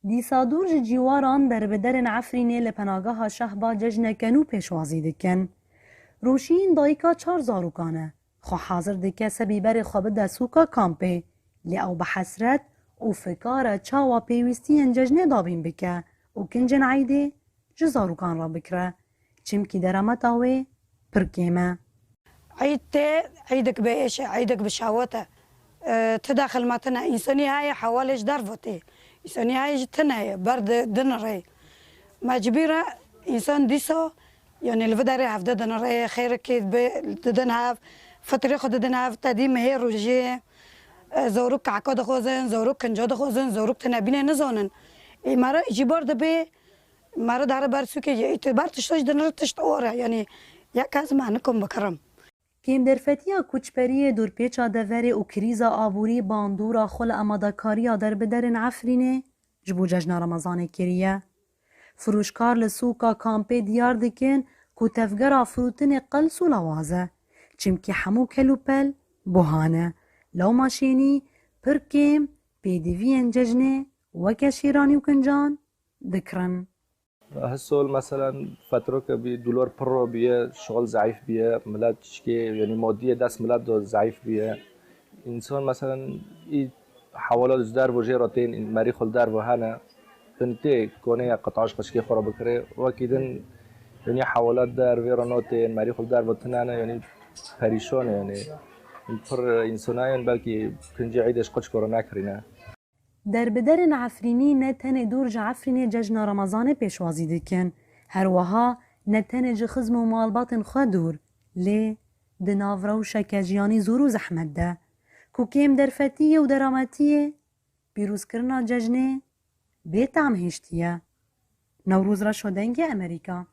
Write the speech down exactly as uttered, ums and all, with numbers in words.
Dîsa dûr ji cîwaran derbiderên Efrînê li penageha Şehba cejneke nû pêşwazî dikin. Roşîn dayika çar zarokan e. Xwe hazir dike sebî berê xwe bide sûka kampê. Lê ew bi hesret û fikar e çawa pêwîstiyên cejnê dabîn bike û kincên eydê ji zarokan re bikire. Çimkî derameta wê pir kêm e. Eyd tê, eydek bi êş e, eydek bi şawet e. E, ti daxil me tine. Însanî heye hewalê ji derve tê. Însanî heye ji tine ye, ber di, dinirê. Mecbûr e însan dîsa, yanî li vi derê hevde dinirê, xêrekê bi didin hev, fitrê xwe didin hev, te dî mehê rojê, e, zarok kehka dixwazin, zarok kinca dixwazin, zarok tinebînê nizanin. Ê me re îcîbar dibe, me re dere ber sûkê ye, îtibar tişta jî dinir tişt or e, yanî ya kes me nikom bikirim. Kêmderfetiya koçberiyê, dorpêça deverê û krîza aborî bandora xwe li amadekariya derbiderên Efrînê ji bo cejna Remezanê kiriye. Firoşkar li sûka kampê diyar dikin ku tevgera firotinê qels û lawaz e, çimkî hemû kelûpel buha ne. Lewma şênî pir kêm pêdiviyên cejnê weke şêranî û kincan dikirin. Hisol, meselen, fetroke bî, dolar pirro bîye, şixul zeîf bîye, milet çikê, yanî madiyê dest milet de zeîf bîye. Însan, meselen, î hewala ji dervo jê re tên, merî xwe li dervo hene, bin tê konê ya qitaş xwe çikê xwe re bikirê. Wekî din, yanî hewala der vê re notên, merî xwe li dervo tine ne, yanî perîşan e, yanî pir însanayên belkî kincê eydê ji qicko re nekirîne. Derbiderên Efrînî ne tenê dûr ji Efrînê cejna Remezanê pêşwazî dikin, her wiha ne tenê ji xizm û malbatên xwe dûr, lê di nav rewşeke jiyanî zor û zehmet de, ku kêmderfetiyê û derametiyê, pîrozkirina cejnê bê tam hêştiye. Newroz Reşo, Dengê Amerîka.